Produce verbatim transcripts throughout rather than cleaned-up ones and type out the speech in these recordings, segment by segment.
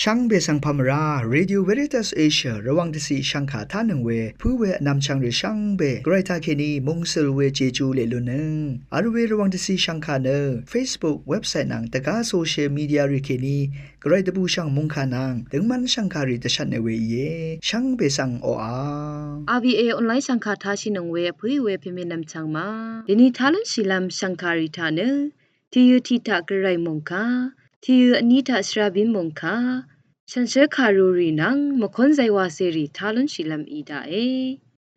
Shvngbe svng pamvrá, Radio Veritas Asia Rvwàng dvciq shvngkà tánøng we pǿ we vnvmchvng rì shvngbe Gvray taqkèní mungsøl we Jeju leq lunnøng vl we Rvwàng dvciq shvngkà nø Facebook, website nvng dvgá social media rì kèní Gvray dvbùshv̀ng mòngkà nvng døngmv́n shv̀ngkàrì dvshvtne we íe. Shvngbe svng oqà. R V A online shv̀ngkà tashìnøng we vpǿì we pèmènvm chvngma. Dèni tá lúnshìlv́m shv̀ngkàrì taq nø tìyø tiq taq Gvray mòngkà, tìyø vní taq shvrabín mòngkà, shànshér kàrurì nvng mvkónzay wacèrì tá lúnshìlv́m í daqe.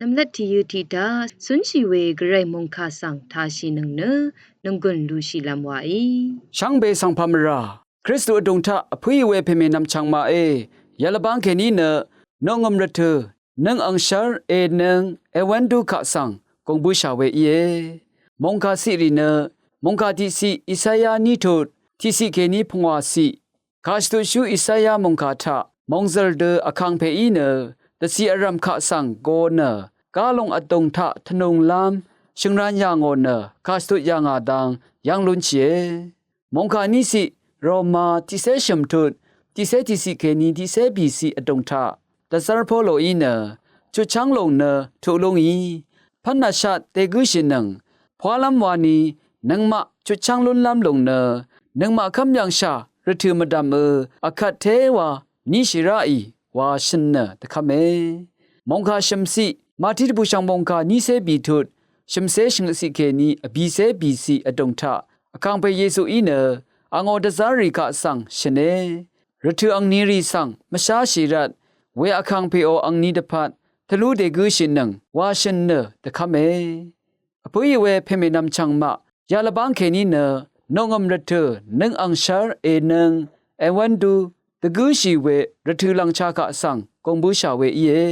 Nvmlat tìyø tiq taq cúnshì we Gvray mòngkà svng tashìnøng nø nònggùn lushìlv́m waí. Shvngbe svng pamvrá, Kristu vdùng taq vpǿì we pèmènvm chvngmaqe. Yalvbáng kèní nø noqngø̀m rvtø̀ nøng angshv́r ènøng èwv́n dú kaq svng gùng bǿshà we íe. Mòngkà ciqrì nø mòngkà tiqciq Isaya ní tut tiqciq kèní pungwàciq, kàshvtutshú Isaya mòngkà taq mòngzø̀l dø vkàngpèí nø dvciq vrv̀m kaq svng go nø gálong vdùng taq tvnùnglv́m shø̀ngran yà ngò nø kàshvtut yà ngà dang yv́ng lúnshìe. Mòngkà níciq Roma tiqcé shø̀m tut tiqcé tiqciq kèní tiqcé bìciq vdùng taq dvzv́r Poloí nø chutchv́ng lòng nø tuq lúngì pv́n vshat dègǿshìnøng pwálv́m wani nøngmaq chutchv́ng lúnlv́m lòng nø nøngmaq kv́m yv̀ngshà rvtø̀ mvdv̀mø vkvt téwa níshì ráì wa shø̀n nø dvkv́me. Mòngkà shø̀mciq Mati dvbùshv̀ng mòngkà nícé bìtut shø̀mcé shvngøtciq kèní vbìcé bìciq vdùng taq vkàngpè Yesuí nø angò dvzv́rrì kaq svng shø̀ne. Rvtø̀ angnirì svng mvsháshì rvt we vkàngpèò angni dvpvt tvlú dègǿshìnøng wa shø̀n nø dvkv́me. Vpǿì we pèmènvm chvngmaq yalvbáng kèní nø noqngø̀m rvtø̀ nøng angshv́r ènøng èwv́n dú dvgǿshì we rvtø̀ lv̀ngcha kaq svng gùng bǿshà we íe.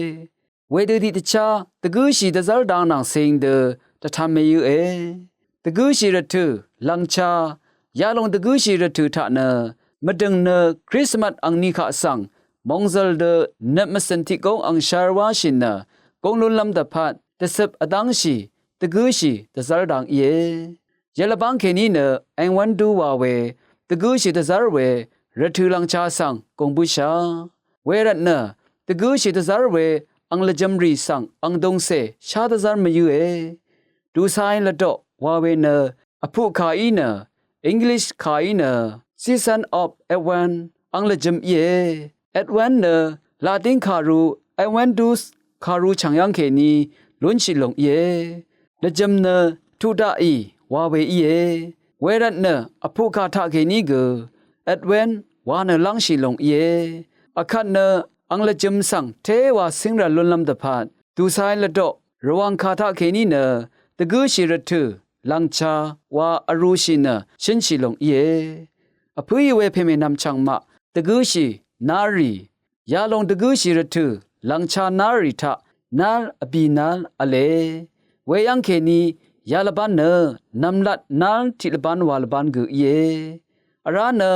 Wedø tiqdvchá dvgǿshì dvzv́r dang nvng cing dø dvtan mèyø̄e. Dvgǿshì rvtø̀ lv̀ngcha yalòng dvgǿshì rvtø̀ taq nø mvdø̀ng nø Krismas angni kaq svng mòngzø̀l dø nøt mvcø̀n tiq góng angshv́r wáshì nø góng lúnlv́m dvpvt dvcøp vdv́ngshì dvgǿshì dvzv́r dang íe. Yalvbáng kèní nø èngwv́n dú wa we dvgǿshì dvzv́r we rvtø̀ lv̀ngcha svng gùng bǿshà. Wervt nø dvgǿshì dvzv́r we ang lvjømrì svng ang dungcè shá dvzv́r mvyǿe. Dùcāy lvdoq wa we nø vpuq kàí nø English kàí nø Season of Advent ang lvjøm íe. Advent nø Latin kàru Adventus kàru chv̀ng yv́ng kèní lúnshì lòng íe. Lvjøm nø tuq daqì wa we íe. Wervt nø vpuq kà taqkèní gø Advent wa nø lángshì lòng íe. Vkvt nø ang lvjøm svng téwa cíng rv̄l lúnlv́m dvpvt dùcāy lvdoq Rvwàng kà taqkèní nø dvgǿshì rvtø̀ lv̀ngcha wa vrūshì nø shǿnshì lòng íe. Vpǿì we pèmènvm chv̀ngmaq dvgǿshì nárì yalòng dvgǿshì rvtø̀ lv̀ngcha nárì taq nár vbì nál v̄le. Weyv́ng kèní yalvbán nø nv̀mlat nál tiq lvbán wa lvbán gø íe. Vrá nø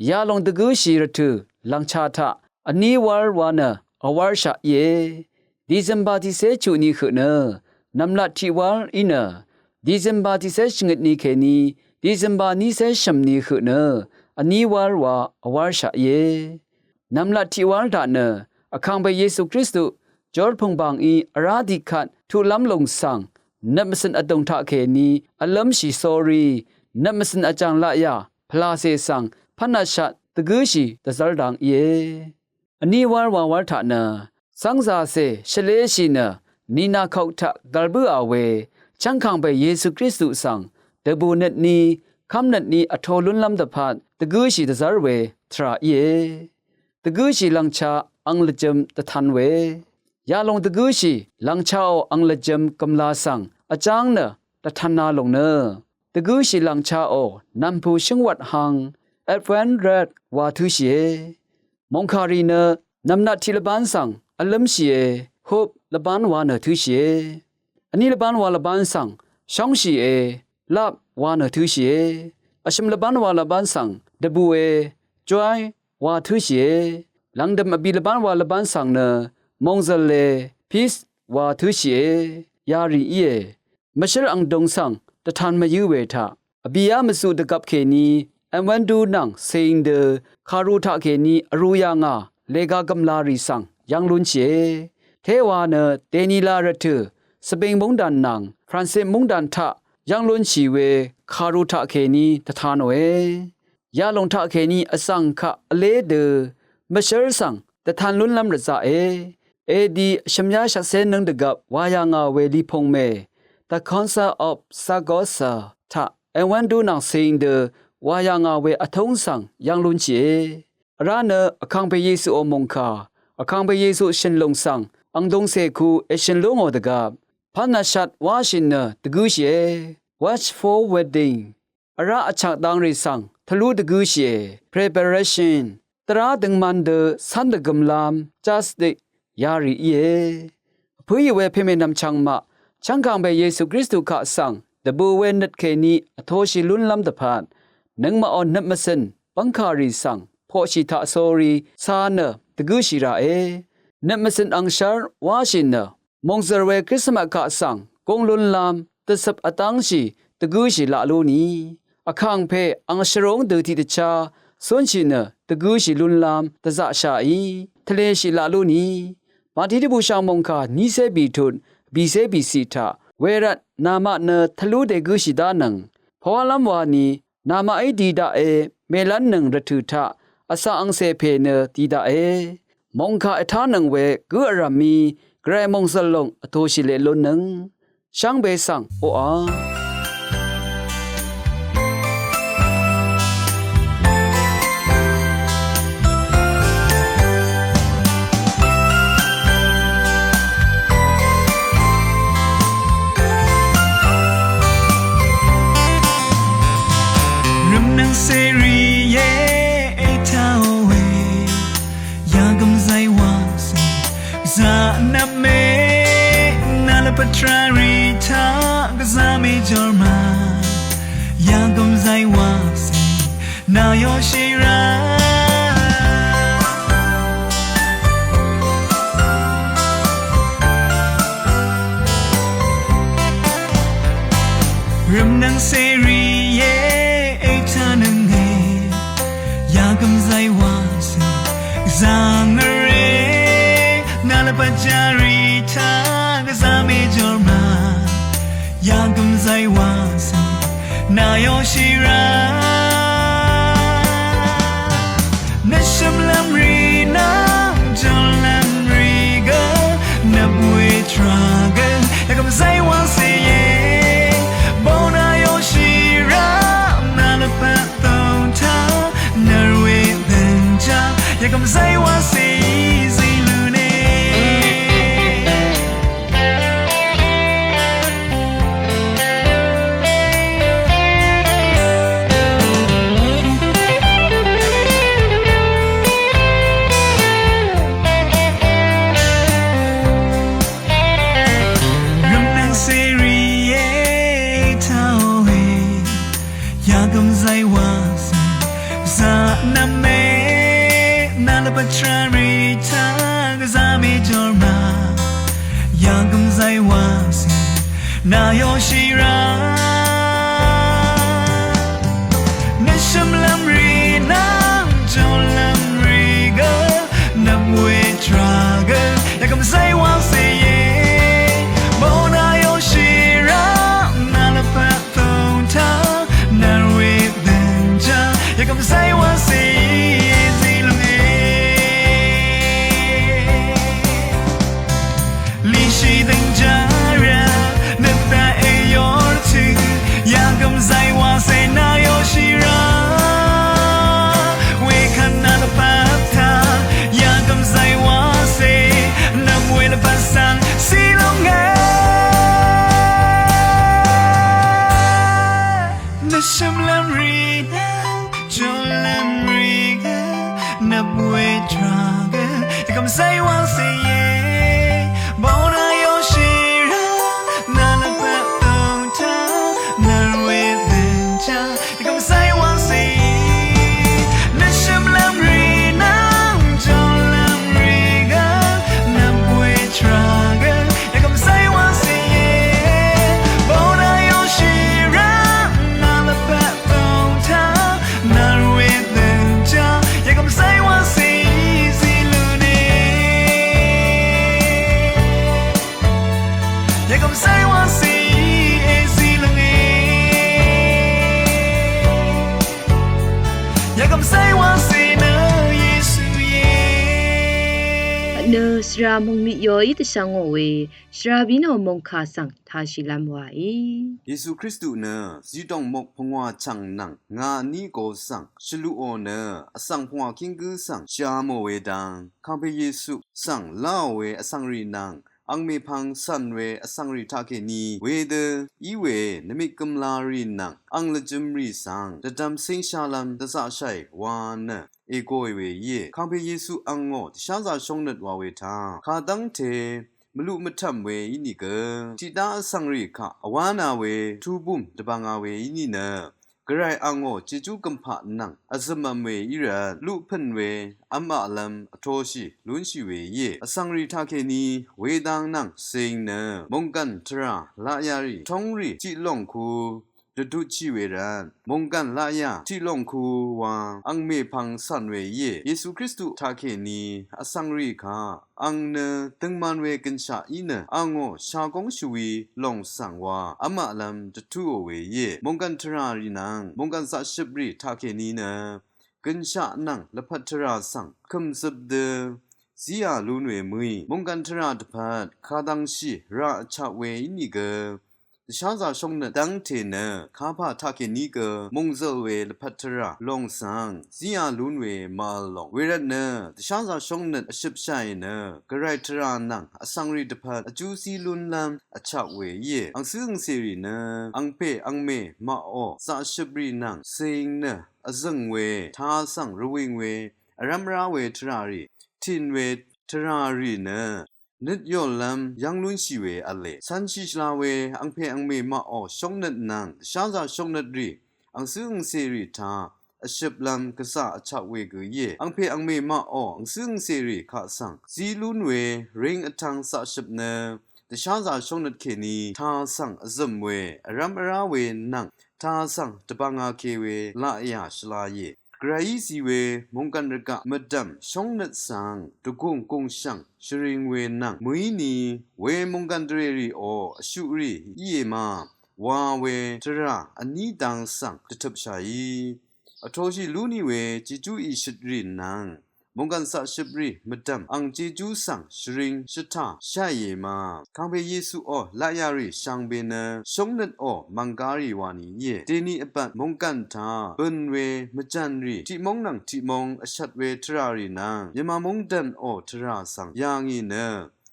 yalòng dvgǿshì rvtø̀ lv̀ngcha taq vní wál wa nø vwálshaq íe. December tiqcé chuq ni høq nø nv̀mlat tiq wál í nø December tiqcé shvngøt ni kèní December nícé shv̀m ni høq nø vní wál wa vwálshaq íe. Nv̀mlat tiq wál taq nø vkàngpè Yesu Kristu jórpø̀ng bàngí vrá tiqkvt tuqlv́m lòng svng nøt mvcø̀n vdùng taqkèní vlǿmshì sórí nøt mvcø̀n vjàng laqyà pvlàcè svng pv́n vshat dvgǿshì dvzv́r dang íe. Vní wál wa wál taq nø cv́ngzàcè shvleshì nø nìnà kauk taq gv̀l bǿà we chv́ngkàngpè Yesu Kristu svng dvbù nøtní kv́m nøtní vtō lúnlv́m dvpvt dvgǿshì dvzv́r we tvrà íe. Dvgǿshì lv̀ngcha ang lvjø̄m dvtan we yalòng dvgǿshì lv̀ngchaò ang lvjø̄m gø̀mlā svng vjáng nø dvtanā lòng nø dvgǿshì lv̀ngchaò nv̀mpù shǿngwvt hang Advent ret wa tǿshìe. Mòngkàrì nø nv̀mlat tiq lvbán svng vlǿmshìe, hop lvbán wa nø tǿshìe. Vní lvbán wa lvbán svng shóngshìe, lap wa nø tǿshìe. Vshø̀m lvbán wa lvbán svng dvbùe, jwái wa tǿshìe. Lv̀ngdø̀m vbì lvbán wa lvbán svng nø mòngzø̀le, peace wa tǿshìe. Yarì íe. Mvshǿl angdung svng dvtan mvyǿ we taq vbìá mvzuq dvgvp kèní èwv́n dú nvng cìng dø kàru taqkèní vrū yà ngà lèga gv̀mlā rì svng yv́ng lúnshìe. Téwa nø dènila rvtø̀ Svbing mungdàn nvng Fransip mungdàn taq yv́ng lúnshì we kàru taqkèní dvta nòe. Yalòng taqkèní vzv̀ng kaq vlé dø mvshǿr svng dvtan lúnlv́m rvzaqe. Edi vshø̀myá shvtsé nǿng dvgvp wa yà ngà we lipung mè The Council of Saragossa taq èwv́n dú nvng cìng dø wa yà ngà we vtúng svng yv́ng lúnshìe. Vrá nø Vkàngpè Yesuò mòngkà, Vkàngpè Yesu shø̀n lùng svng ang dungcè ku èshø̀n lú ngò dvgvp pv́n vshat wáshì nø dvgǿshìe. Watch for wedding. Vrá vchvk dangrì svng tvlú dvgǿshìe. Preparation. Tvrá døngman dø cv́n dvgømlv́m justice yarì íe. Vpǿì we pèmènvm chvngmaq chv́ngkàngpè Yesu Kristu kaq svng dvbø̀ we nøt kèní vtoshì lúnlv́m dvpvt nøngmaqò nøt mvcø̀n bv́ngkàrì svng poqshì taqsórí cā nø dvgǿshì ràe. Nøt mvcø̀n angshv́r wáshì nø mòngzø̀r we Krismas kaq svng gúng lúnlv́m dvcøp vdv́ngshì dvgǿshì laq lú ni. Vkàngpè ang shvrúng dø tiqdvchá cúnshì nø dvgǿshì lúnlv́m dvzaqshàí tvleshì laq lú ni. Màtí dvbùshv̀ng mòngkà nícé bìtut bìcé bìciq taq, wervt namaq nø tvlú dègǿshì dánøng pvwálv́m wani namaqí di daqe mèlv́nnøng rvtø̀ taq vsvng angcè pè nø di daqe. Mòngkà ètánøng we gǿ vrv̀mí gvray mòngzø̀l lòng vtoshì leq lúnnøng shvngbe svng oqà. Rvmnvng cèrì ye ètàò we yagv̀m zay wàcè zaqnvp mè nalvpat tvrà rì taq gvzà mèjòr mà yagv̀m zay wàcè nà yoshì rà. Rvmnvng cèrì ye ètánøng e yagv̀m zay wàcè zà ngvre nalvpat tvrà rì taq gvzà mèjòr mà yagv̀m zay wàcè nà yoshì rà. Nvshø̀mlv́m rì nvng jùlv́m rì gø nvp we tvrà gø yagv̀m zay wàcè ye bóna yoshì rà. Nalvpat tong taq nvr we dvnchá yagv̀m zay wàcè zí lúne. Rvmnvng cèrì ye ètàò we yagv̀m zay wàcè zaqnvp mè nalvpat tvrà rì taq gvzà mèjòr mà yagv̀m zay wàcè nà yoshì rà. Nvshø̀mlv́m rì nvng jùlv́m rì gø nvp we tvrà gø yagv̀m zay wàcè ye bóna yoshì rà. Nalvpat tong taq nvr we dvnchá yagv̀m zay wàcè zí lúne. Lishì dvnchá rà nøt taq èyor tø yagv̀m zay wàcè nà yoshì rà. Wekvt nalvpat taq yagv̀m zay wàcè nvp we lvpat svng zí lúnge. Nvshø̀mlv́m rì nvng jùlv́m rì gø nvp we tvrà gø yagv̀m zay wàcè ye bóna yoshì rà. Nalvpat tong taq nvr we dvnchá yagv̀m zay wàcè. Nvshø̀mlv́m rì nvng jùlv́m rì gø nvp we tvrà gø yagv̀m zay wàcè ye bóna yoshì rà. Nalvpat tong taq nvr Nø svra mungmit yoí dvshvngò we, svra bínò mungkà svng tāshìlv́m wàí. Yesu Kristu nø zidòng mok pvngwà chv̀ng nvng ngà ní go svng shvluqò nø vsvng pvngwà kíng gǿ svng shvhvmò we dang, kàngpè Yesu svng láò we vsvngrì nvng angmèpvng cv̀n we vsvngrì taqkèní wedø í we nvmit gø̀mlarì nvng ang lvjø̄mrì svng dvdvm cíngshálv́m dvzaqshàì wa nø ègòì we íe. Kàngpè Yesu angò dvsházā shóngnøt wa we taq kadv́ngte mvluq mvtv̀m we ínìgø, tiqdá vsvngrì kaq vwánā we tubùm dvbvnga we í nìnø, Gvray angò jejú gø̀mpaq nvng vzø̀mvm we í rvt luqpø̀n we v́m aqlv́m vtoshì lúnshì we íe. Vsvngrì taqkèní wedang nvng cing nø mònggv̀n tvrà laqyarì tóngrì tiqlòngku dvdutshì we rvt mònggv̀n laqyà tiqlòngku wa angmèpvng cv̀n we íe. Yesu Kristu taqkèní vsvngrì kaq ang nø døngman we gønshaq í nø angò shagóng shvwi lòng svng wa v́m aqlv́m dvtúò we íe. Mònggv̀n tvràrì nvng mònggv̀n zaqshøprì taqkèní nø gønshaq nvng lvpat tvrà svng kø̀mzøp dø zíā lún we mø̀í mònggv̀n tvrà dvpvt kadvngshì rà vchap we ínìgø, dvsházā shóngnøt dv́ngte nø kapà taqkèní gø mòngzø̀l we lvpat tvrà lòng svng zíā lún we màvl lòng. Wervt nø dvsházā shóngnøt vshøpshàì nø Gvray tvrà nvng vsvngrì dvpvt vjú zí lúnlv́m vchap we íe. Angcǿ angcèrì nø angpè angmè maqò zaqshøprì nvng cing nø vzø̀ng we tā svng rvwìng we vrv́m vrá we tvràrì, tìn we tvràrì nø nøt yòllv́m yv́ng lúnshì we v̄le. Cv̄nshì shvla we angpè angmè maqò shóngnøt nvng dvsházā shóngnøtrì angcǿ angcèrì taq vshøplv́m gvzà vchap we gø íe. Angpè angmè maqò angcǿ angcèrì kaq svng zí lún we ring vtv̄ng zaqshøp nø dvsházā shóngnøt kèní tā svng vzø̀m we vrv́m vrá we nvng tā svng dvbvngake we laqyà shvlaìe. Gvrayí zi we mònggv̀n rvgaq mvdv̀m shóngnøt svng dvgùng gùngshv̀ng shvring we nvng mø̀íni we mònggv̀n dvrèrìò vshuqrì íe ma wa we tvrà vní dang svng dvtøpshàí vtoshì lú nì we jejú ìshøtrì nvng mònggv̀n zaqshøprì mvdv̀m ang jejú svng shvring shvtà sháìe ma. Kàngpè Yesuò laqyarì shvngbe nø shóngnøtò mv̀nggárì wani íe. Dèni vbvt mònggv̀n taq bø̀n we mvjv̀nrì tiqmóng nvng tiqmóng vshvt we tvràrì nvng yvmà móngdv̀nò tvrà svng yà ngì nø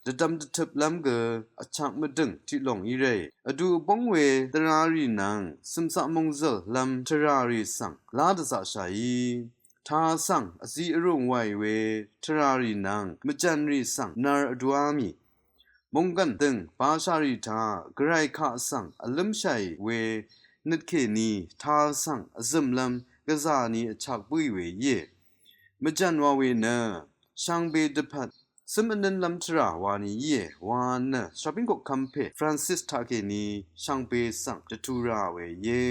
dvdvm dvtøplv́m gø vchak mvdø̀ng tiqlòng í rèì vdu vbóng we dvrarì nvng cø̀mcaq mòngzø̀llv́m tvràrì svng lá dvzaqshàí tā svng vzi vrùng wàì we tvràrì nvng mvjv̀nrì svng nvr vdúá mì mònggv̀n dø̀ng bashàrì taq Gvray kaq svng vlǿmshàì we nøt kèní tā svng vzø̀mlv́m gvzà ni vchak bǿì we íe. Mvjv̀n wa we nø shvngbe dvpvt zǿm vnǿnlv́m tvrà wani íe wa nø shvbíng koqkvm pè Francis taqkèní shvngbe svng dvtu rà we íe.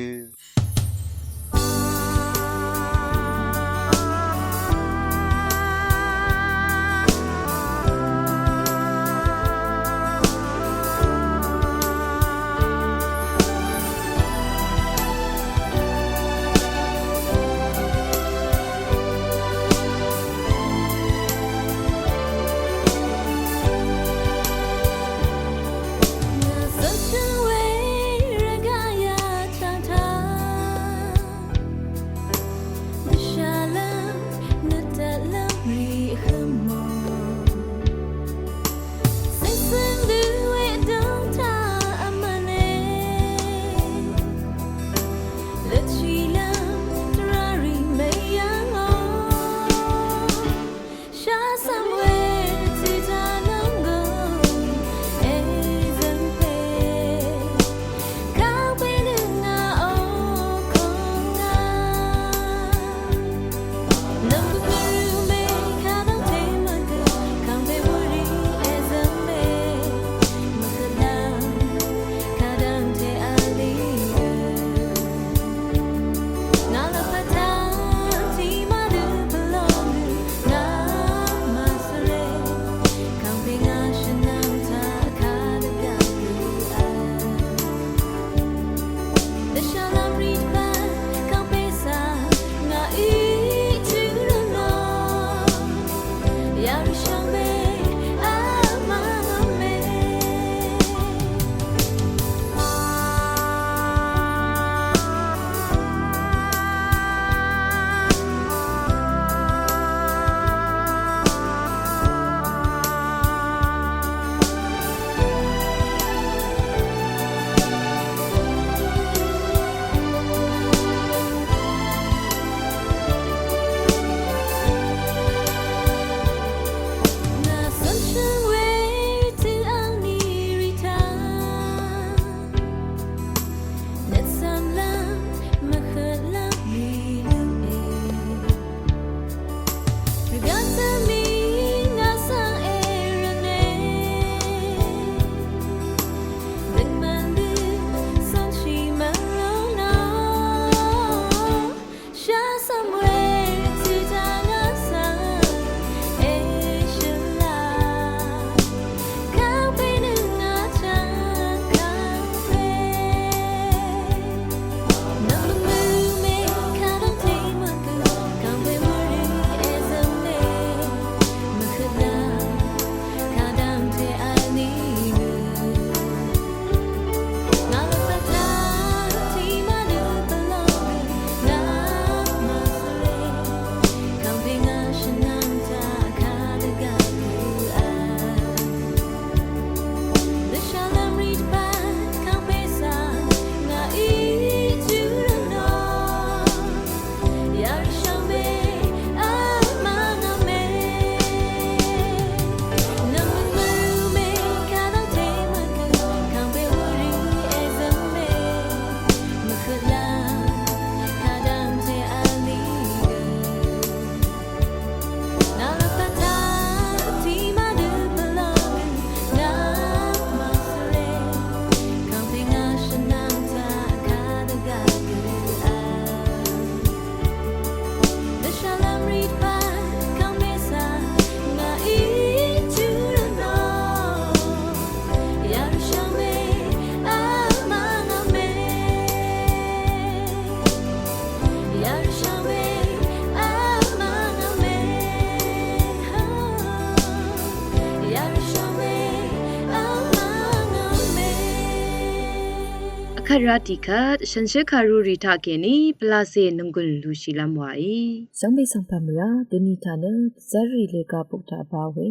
Vrá tiqkvt shànshér kàrurì taqkèní pvlacè nònggùn lushìlv́m wàí. Shvngbe svng pà mvrá dvni taq nø dvzv́rrì lèga buk taq vbá we,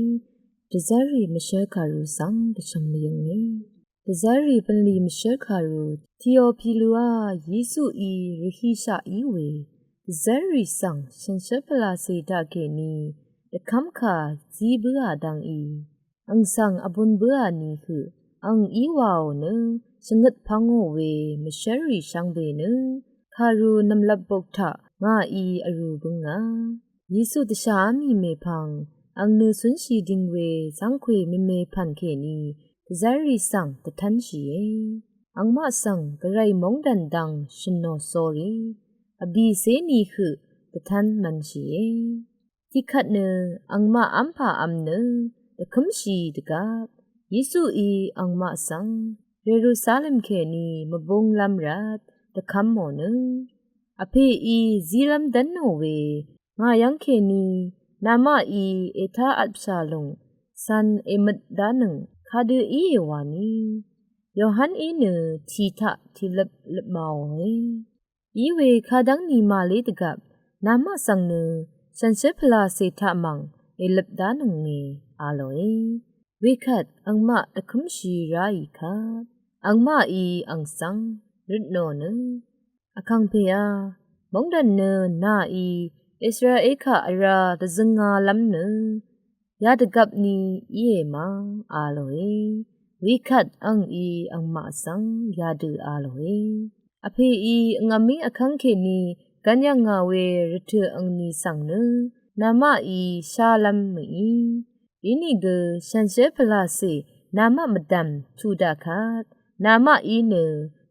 dvzv́rrì mvshv́l kàru svng dvshvng mvyønge. Dvzv́rrì bv̀nlì mvshv́l kàru Teopiluá Yesuí rvhishaq í we dvzv́rrì svng shànshér pvlacè taqkèní dvkv́mkà zí bǿà dv́ngí, ang svng vbun bǿà ni høq, ang í wàò nø shvngøt pvngò we mvshv́lrì shvngbe nø kàru nv̀mlvp buk taq ngàí vrū bǿngà. Yesu dvshàá mì mèpvng ang nø cúnshì ding we zv́ngkwè mèmèpv̀n kèní dvzv́rrì svng dvtv́nshìe. Angmaq svng gvray móngdàn dvng shø̀nò sórí vbìcé ni høq dvtv́n mv̄nshìe. Tiqkvt nø angmaq v́mpà v̄m nø dvkǿmshì dvgvp Yesuí angmaq svng Yerusalem kèní mvbunglv́m rvt dvkv́mò nø, vpèí zílv́m dv́nò we ngà yv́ng kèní namaqí ètá vtpshà lùng cv̄n èmøt dánøng kadø íe wani, Yohaní nø tì taq tìløp løpmaòe. Iwe kadv́ngni màlé dvgvp namaq svng nø shànshér pvlacè taq mv̀ng èløp dánønge a lòe. Wekvt angmaq dvkǿmshì ráì kvt angmaqí ang svng røtnò nø, Vkàngpèá, móngdàn nø nàí Israel kaq vrá dvzøngalv́m nø yadvgvp ni íe ma a lòe. Wekvt angí angmaq svng yadø a lòe. Vpèí angvmí vkv́ng kèní gv́n yv̀ngà we rvtø̀ angni svng nø namaqí shálv́m mø̀í. Inìgø shànshér pvlacè namaq mvdv̀m tuq daq kvt namaqí nø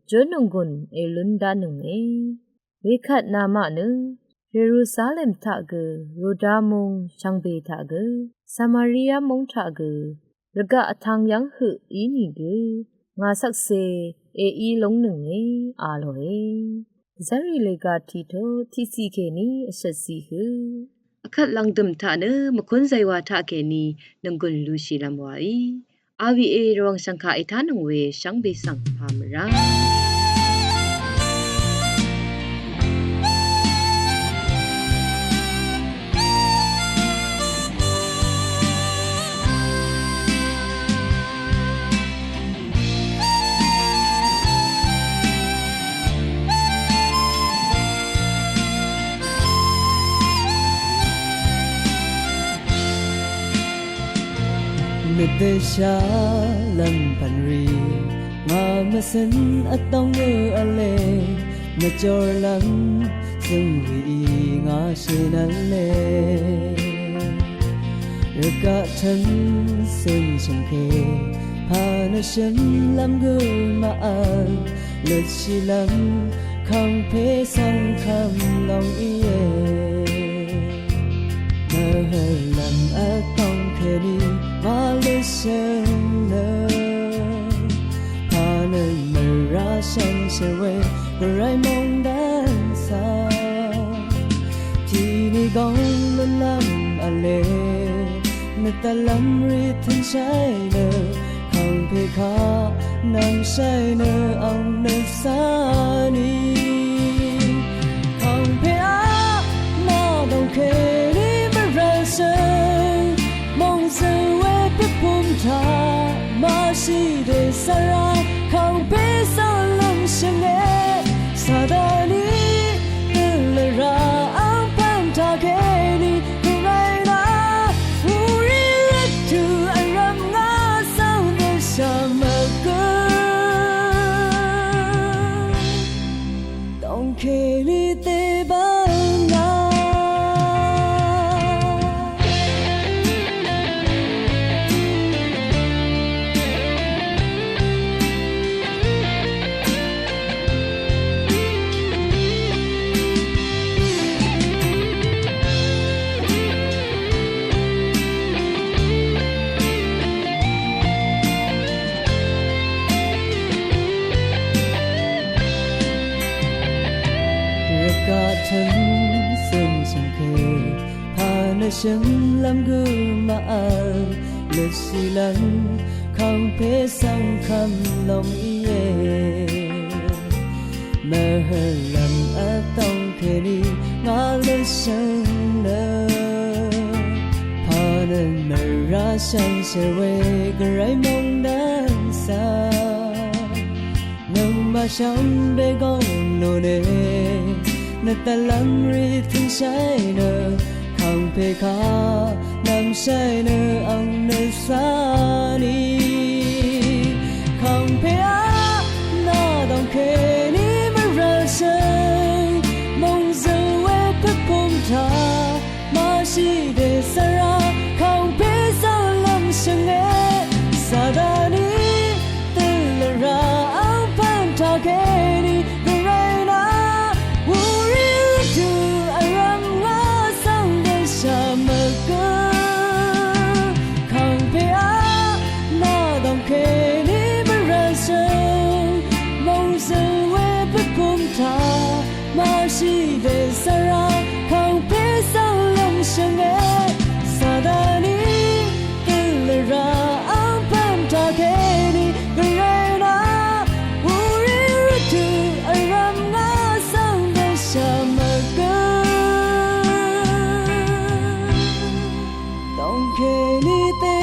jǿ nònggùn èlún dánønge. Wekvt namaq nø Yerusalem taq gø, Yuda mung shvngbe taq gø, Samaria mung taq gø, rvgaq vtvng yv́ng høq inìgø ngà shvkse èí lúngnønge a lòe. Dvzv́rrì lèga tiqtut tiqciq kèní vshvtciq høq, vkvt lv̀ngdø̀m taq nø mvkún zaywà taqkèní nònggùn lushìlv́m wàí. Awe Rvwàng shv̀ngkà ètánøng we shvngbe svng pà mvrá. Nøt dvshá lv́m pv̀nrì ngà mvcø̀n vtóng ø v̄le, mvjòrlv́m zø̀ngwìí ngà shø̀n v̄le. Rvgaq tv́n cø̀n shø̀ngke pà nø shø̀nlv́m gø màvl, løtshìlv́m kàngpè svng kv́m long íe. Mvhø̀llv́m vtóng kèní màløtshø̀n nø, pà nø mvrá shànshér we gvray móngdàn svng, tiqni góng lúnlv́m v̄le, nøt dvlv́m rì tø̀nshàì nø, kàngpè kaq nv̀mshàì nø ang nøt sá nì. Kàngpè aq, nà dòngkèní mvrv̀lshø̀ng, mòngzø̀ng we pvpum taq màshì dèsvra, kàngpè svng lúngshø̀nge, Sataní dø lvrà angpv̀n taqkèní, gvray nà, wurì rvt tø̀ vrv̀m ngà svng dvshà mvgø. Dòngkèní dèbv̀n ngà. Rvgaq tv́n cø̀n shø̀ngke pà nø shø̀nlv́m gø màvl, løtshìlv́m kàngpè svng kv́m long íe. Nø hø̀lv̀m vtóng kèní ngà lúshø̀ng nø pà nø mvrá shànshér we gvray mòngdv́ng svng nøngmaq shvngbe góng lúne. Nø dvlv́m rì tø̀nshàì nø kàngpè kaq nv̀mshàì nø ang nø svng í kàngpè á nà dv̀ng kèní mvrá shø̀ng mòngzø̀l we pvkùm taq màshì dèsvra kàngpè svng lv̀mshø̀nge. Sataní dø lvrá ang pv̀n taq kèní gvray nà wùrí rvtø̀ vrv̀m ngà svng dvshà mvgø kàngpè á nà dv̀ng kèní mvrá shø̀ng mòngzø̀l we pvkùm taq màshì dèsvra kàngpè svng lv̀mshø̀nge. Sataní dø lvrá ang pv̀n taq kèní gvray nà wùrí rvtø̀ vrv̀m ngà svng dvshà mvgø dv̀ng kèní te